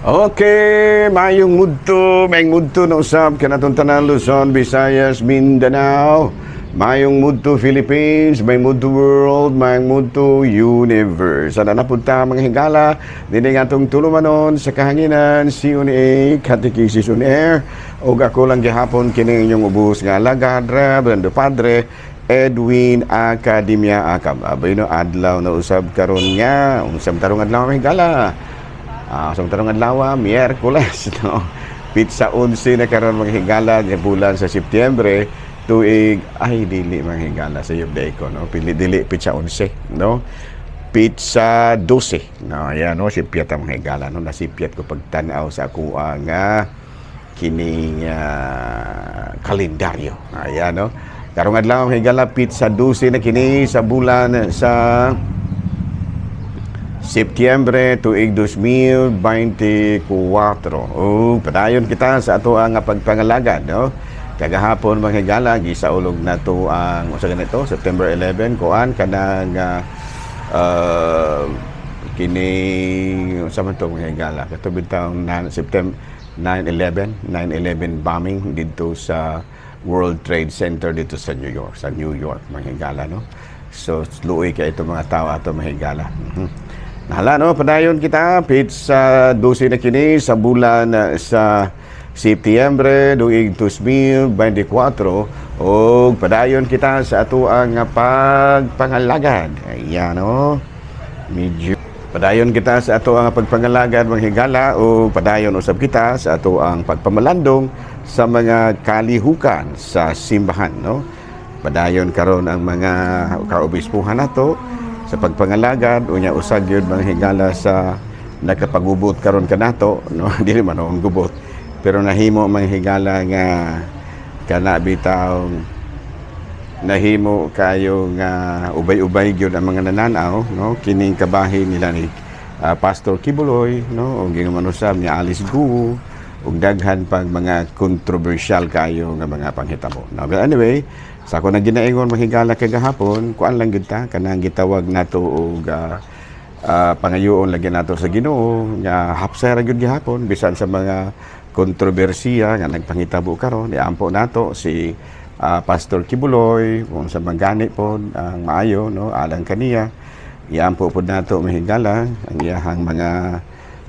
Okay, mayong mudto na usab kanatong tanan, Luzon, Visayas, Mindanao. Mayong mudto, Philippines, mayong mudto, world, mayong mudto, universe. Sana napunta, mga higala, dinhi atong tulumanon sa kahanginan, CUNA, Catechesis on Air. Ug ako lang gihapon kini inyong ubos nga alagad, Reverendo Padre Edwin Academia Acab. Abay no, adlaw na usab karon nga, unsam tarong adlaw, mga higala? Sa tarong adlaw, Miyerkules, no? Petsa 11 na karon, mga higala, nga bulan sa Setyembre, tuig, ay dili, mga higala, sa day ko, no? Pili dili petsa 11, no? Petsa 12. No, ayan, no, sipyat ang mga higala, no? Nasipyat ko pagtan-aw sa ako nga kining kalendaryo. Ayan, no? Karong adlaw, mga higala, petsa 12 na kini sa bulan sa Setyembre tuig 2024. Oh, padayon kita sa ato ang pagpangalagad, no? Kagahapon, mga higala, gisaulog na to ang unsa ganito, September 11, kuan kanang kini unsa man to, mga higala, kato bitawng September 9/11, 9/11 bombing didto sa World Trade Center dito sa New York, mga higala, no? So luoy kay ito mga tao ato, mga higala. Nahala no, padayon kita petsa 12 na kini sa bulan sa Setyembre tuig 2024 ug padayon kita sa ato ang pagpangalagad. Ayan no. Medyo padayon kita sa ato ang pagpangalagad, mga higala, o padayon usab kita sa ato ang pagpamalandong sa mga kalihukan sa simbahan, no. Padayon karon ang mga kaobispuhan nato sa pagpangalagad. Unya usag gyud, mga higala, sa nakapagubot karon kanato, no, dili man ang gubot pero nahimo, mga higala, nga kana bitaw nahimo kayo nga ubay-ubay gyud ang mga nananaw, no, kining kabahin nila ni Pastor Quiboloy, no, ug gingon usab ni Alice Guo ug daghan pang mga kontrobersyal kayo nga mga panghitabo, no? But anyway, sa ako na ginaingon, mga higala, kagahapon, kuan lang gyud ta kanang gitawag nato og pangayoon lagi nato sa Ginoo nga hapsay ra gyud gihapon bisan sa mga kontrobersiya nga nagpangitabo karon. Iampo nato si Pastor Quiboloy kung sa manggani pod ang maayo, no, alang kaniya. Iampo pod nato, mga higala, ang iyahang mga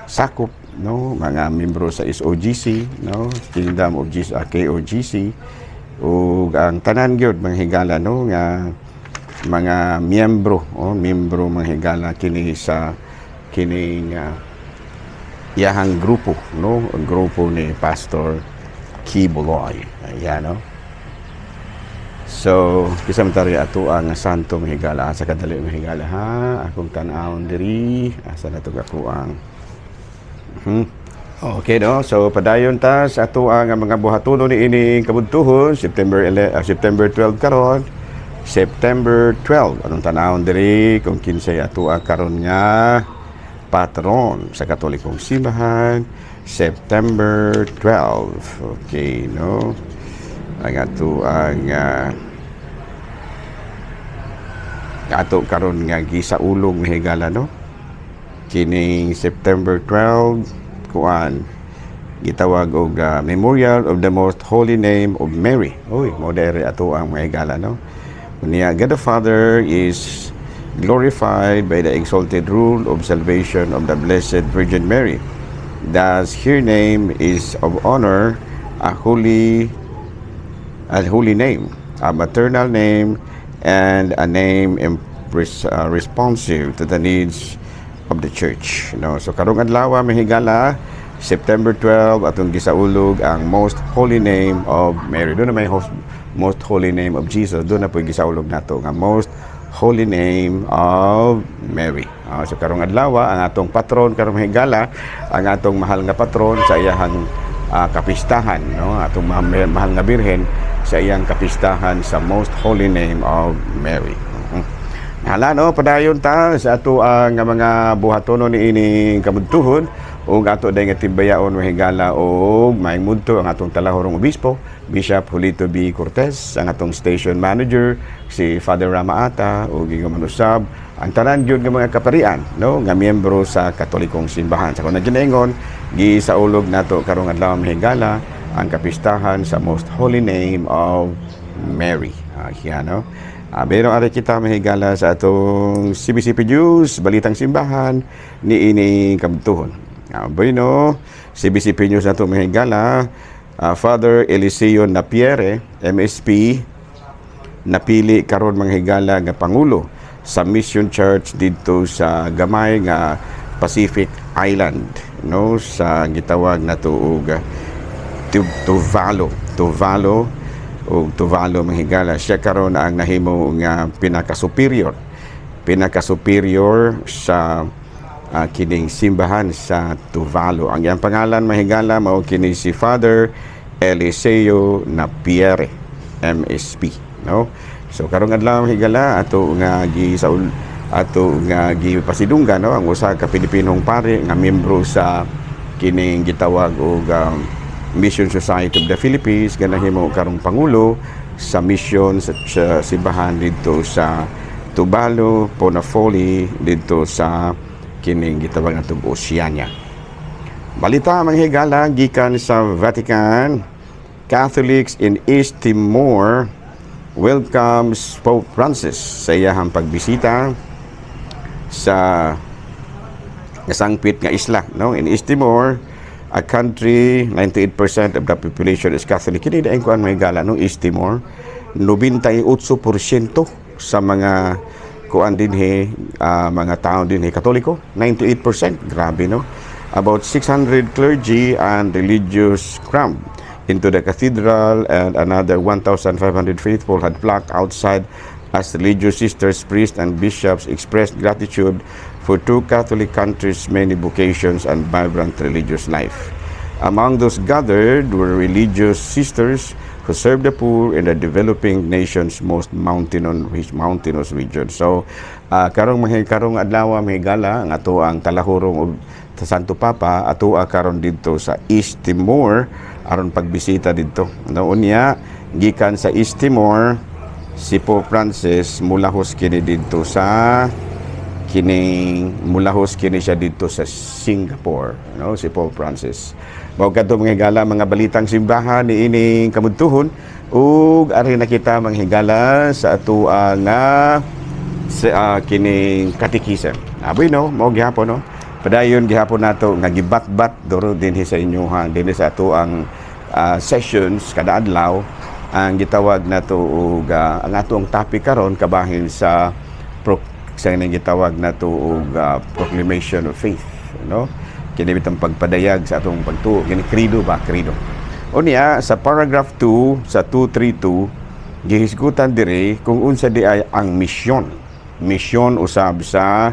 sakop, no, mga membro sa SOGC, no, Kingdom of Jesus, KOGC, ug ang tanan gyud, mga higala, no, nga mga miyembro, oh, miyembro, mga higala, kini sa kining iyahang grupo, no, ang grupo ni Pastor Quiboloy. Ayan, no. So kisa man tari ato ang santo, mga higala. Asa kadali, mga higala, ha, akong tan-awon diri, asa na to ako ang. Okay, no? So padayon ta sa ato ang mga buhatono ni ining kabudtuhon, September 11, September 12 karon. September 12. Anong tanawon diri kung kinsay ato ang karon nga patron sa Katolikong Simbahan, September 12. Okay, no? Ang ato ang ato karon nga gisaulog ni higala, no? Kining September 12, kuan gitawag og Memorial of the Most Holy Name of Mary. Uy, mo dere ato ang mga higala, no. Unya God the Father is glorified by the exalted rule of salvation of the Blessed Virgin Mary. Thus her name is of honor, a holy name, a maternal name, and a name responsive to the needs of the church. No? So karong adlaw, mga higala, September 12, atong gisaulog ang Most Holy Name of Mary. Doon na may Most Holy Name of Jesus. Doon na po gisaulog nato nga Most Holy Name of Mary. So karong adlaw, ang atong patron karong higala, ang atong mahal nga patron sa iyahang kapistahan, no? Atong mahal nga birhen sa iyang kapistahan sa Most Holy Name of Mary. Hala no, padayon ta sa ato ang mga buhatono ni ining kabudtuhon ug ato day nga timbayaon, mga higala, og maayong mudto ang atong talahorong obispo, Bishop Julito B. Cortez, ang atong station manager si Father Rama Ata, ug ingon man usab ang tanan gyud nga mga kaparian, no, nga miyembro sa Katolikong Simbahan. Sa kung ginaingon, Gisaulog nato karong adlaw, mga higala, ang kapistahan sa Most Holy Name of Mary. Yan, no? Pero ari kita, mga higala, sa atong CBCP News, Balitang Simbahan, ni ining kabtuhon. Bueno, CBCP News nato, mga higala, Father Eliseo Napiere, MSP, napili karon, mga higala, nga pangulo sa Mission Church didto sa gamay nga Pacific Island, no, sa gitawag nato og Tuvalu, Tuvalu ug Tuvalu, mga higala. Siya karon ang nahimo nga pinaka superior sa kining simbahan sa Tuvalu. Ang iyang pangalan, mga higala, mao kini si Father Eliseo Napiere, MSP, no? So karong adlaw, mga higala, ato nga gisaul ato nga gipasidunggan, no, ang usa ka Pilipinong pare nga miyembro sa kining gitawag og Mission Society of the Philippines nga nahimo karong pangulo sa mission sa simbahan didto sa Tuvalu, Funafuti, didto sa kining gitawag natong Oceania. Balita, mga higala, gikan sa Vatican, Catholics in East Timor welcomes Pope Francis sa iyahang pagbisita sa nasangpit nga isla, no, in East Timor, a country 98% of the population is Catholic. Kini daing kuan, mga higala, no? East Timor, 98% sa mga kuan dinhi, mga tao dinhi, Katoliko. 98%, grabe, no? About 600 clergy and religious crammed into the cathedral and another 1,500 faithful had flocked outside as religious sisters, priests, and bishops expressed gratitude for two Catholic countries' many vocations and vibrant religious life. Among those gathered were religious sisters who serve the poor in the developing nation's most mountainous region. So, karong adlaw, mga higala, ang ato ang talahurong og sa Santo Papa ato karon didto sa East Timor aron pagbisita didto. No, unya gikan sa East Timor si Pope Francis, mulahos kini siya didto sa Singapore, no, si Pope Francis. Mao kadto, mga higala, mga balitang simbahan ni ining kamudtuhon ug ari na kita, mga higala, sa ato nga sa kining katikisem. Aboy no, mao gihapon, no. Padayon gihapon nato nga gibatbat doro dinhi sa inyoha, dinhi sa ato ang sessions kada adlaw ang gitawag nato og ang ato ang topic karon kabahin sa ning gitawag nato og proclamation of faith, no? Kini bitang pagpadayag sa atong pagtuo, kini credo ba, credo. Unya sa paragraph 2 sa 232, gihisgutan diri kung unsa di ay ang misyon usab sa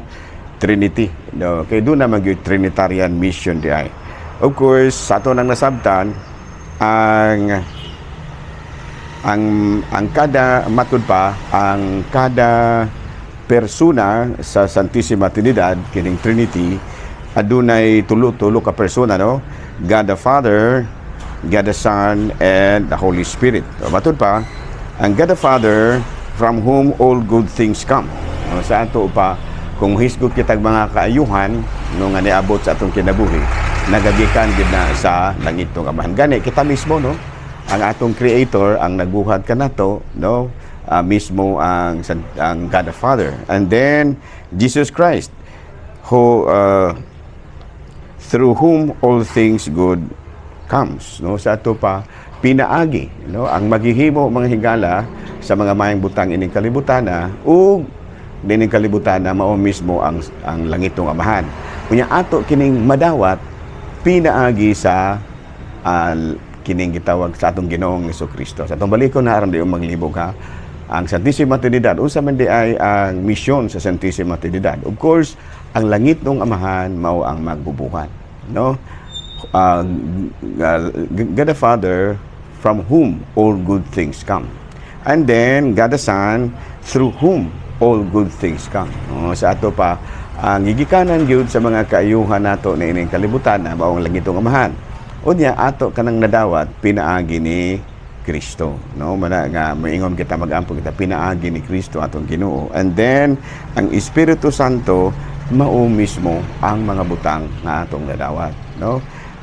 Trinity, no? Kay duna man gyud Trinitarian mission di ay. Of course, sa ato nang nasabtan, ang kada matud pa ang kada persona sa Santissima Trinidad, kining Trinity, adunay tulo-tulo ka persona, no? God the Father, God the Son and the Holy Spirit. So, matud pa ang God the Father, from whom all good things come, no? Sa ato pa, kung hisgot kitag mga kaayuhan, no, nga niabot sa atong kinabuhi, nagagikan gid na sa langit ng Amahan. Gani kita mismo, no, ang atong creator, ang nagbuhat kanato, no, mismo ang God the Father. And then Jesus Christ, who through whom all things good comes, no? Sa ato pa, pinaagi, no, ang maghihimo, mga higala, sa mga maayong butang ining kalibutan na ug dining kalibutan na mao mismo ang langitong Amahan. Unya ato kining madawat pinaagi sa kining gitawag sa atong Ginoong Kristo. Sa atong balikon na aron di maglibog ha, ang Santissima Trinidad, unsa man di ay ang misyon sa Santissima Trinidad? Of course, ang langit ng Amahan mao ang magbubuhat, no? God the Father, from whom all good things come. And then God the Son, through whom all good things come. No, sa ato pa, ang gigikanan gyud sa mga kaayuhan nato na ining kalibutan na mao ang langitong Amahan. Unya ato kanang nadawat pinaagi ni Kristo, no? Mana nga moingon kita, magampo kita, pinaagi ni Kristo atong Ginoo. And then ang Espiritu Santo mao mismo ang mga butang nga atong nadawat, no?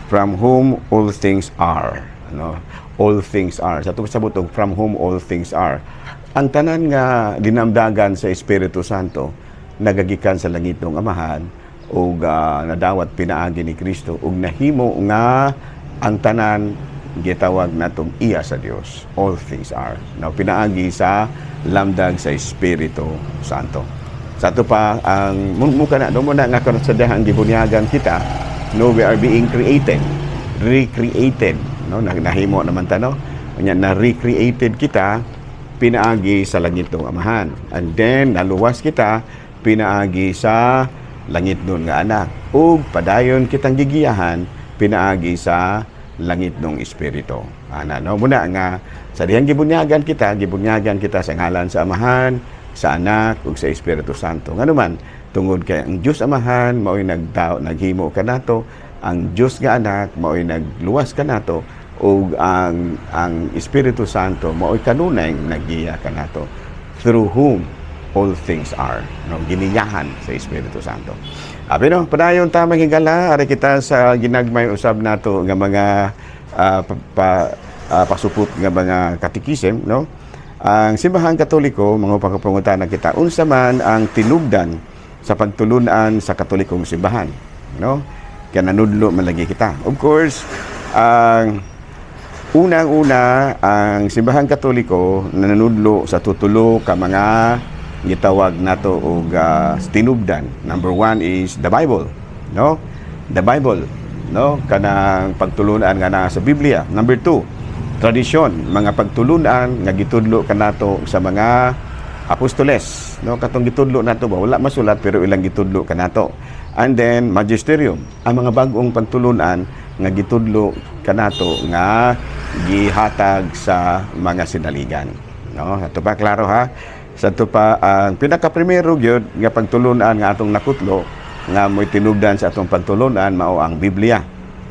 From whom all things are, no? All things are. Sa atong pasabot og from whom all things are. Ang tanan nga dinamdagan sa Espiritu Santo nagagikan sa langitnong Amahan ug nadawat pinaagi ni Kristo ug nahimo nga ang tanan gitawag natong iya sa Dios. All things are. Now, pinaagi sa lamdag sa Espiritu Santo. Sa ato pa ang muka na no mo na nga karon sa dihang gibunyagan kita, no, we are being created, recreated, no? Nahimo naman ta, no? Unya na recreated kita pinaagi sa langitnong Amahan, and then naluwas kita pinaagi sa langitnon nga Anak, ug padayon kitang gigiyahan pinaagi sa langitnong Espiritu ana, no? Muna nga sa dihang gibunyagan kita, gibunyagan kita sa ngalan sa Amahan, sa Anak ug sa Espiritu Santo. Ngano man? Tungod kay ang Dios Amahan mao'y nagtao, naghimo kanato, ang Dios nga Anak mao'y nagluwas kanato, ug ang Espiritu Santo mao'y kanunay naggiya kanato, through whom all things are, no? Giniyahan sa Espiritu Santo. Abi no, padayon ta, mga higala, ari kita sa ginagmay usab nato nga mga pasupot nga mga katikisem, no? Ang Simbahang Katoliko, mga pagpangutana kita, unsa man ang tinubdan sa pagtulunan sa Katolikong simbahan, no? Kaya nanudlo man lagi kita. Of course, ang unang-una, ang Simbahang Katoliko nananudlo sa tutulo ka mga gitawag nato og tinubdan. Number one is the Bible, no? The Bible, no? Kanang pagtulunan nga naa sa Biblia. Number two, tradisyon, mga pagtulunan nga gitudlo kanato sa mga apostoles, no? Katong gitudlo nato ba, wala masulat pero ilang gitudlo kanato. And then magisterium, ang mga bag-ong pagtulunan nga gitudlo kanato nga gihatag sa mga sinaligan, no? Ato pa klaro ha. Sa ato pa, ang pinaka-primero gyud nga pagtulunan nga atong nakutlo nga mo'y tinubdan sa atong pagtulunan mao ang Biblia,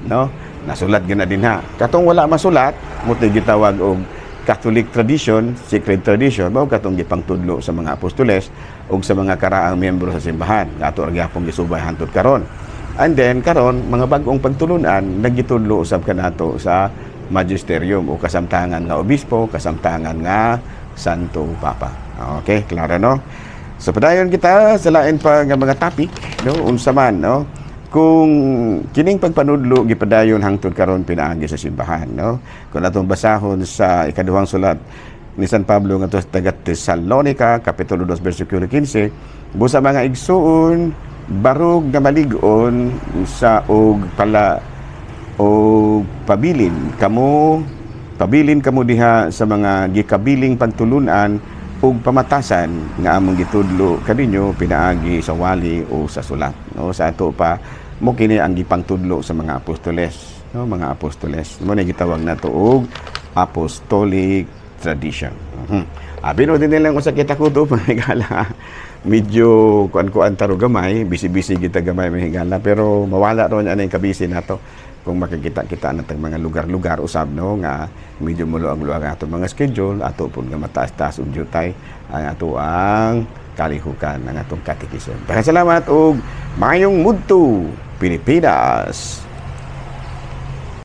no? Nasulat gyud na dinha. Katong wala masulat mo gitawag og Catholic tradition, sacred tradition, mao katong gipangtudlo sa mga apostoles ug sa mga karaang miyembro sa simbahan nga ato ra gyapon gisubay hantod karon. And then karon, mga bag-ong pagtulunan nagitudlo usab kanato sa magisterium o kasamtangan nga obispo, kasamtangan nga Santo Papa. Okay, klaro, no? So padayon kita sa lain pa nga mga topic, no? Unsa man, no? Kung kining pagpanudlo gipadayon hangtod karon pinaagi sa simbahan, no? Kung atong basahon sa ikaduhang sulat ni San Pablo ngadto sa taga Tesalonica, kapitulo 2 bersikulo 15, busa mga igsuon, barog nga malig-on sa og pala o pabilin kamo diha sa mga gikabiling pagtulunan ug pamatasan nga among gitudlo kaninyo pinaagi sa wali o sa sulat, no? Sa ato pa mo kini ang gipangtudlo sa mga apostoles, no? Mga apostoles mo na gitawag nato og apostolic tradition. Abi no din lang usa kita ko to, mga higala. Medyo kuan-kuan taro gamay, busy-busy kita gamay, mga higala, pero mawala ron ani kabisi nato kung makikita-kita natang mga lugar-lugar usab, no, nga medyo muluag-luag ang atong mga schedule, ato pud nga mataas-taas og jutay ang ato ang kalihukan ng atong katikism. Daghang salamat og maayong mudto, Pilipinas.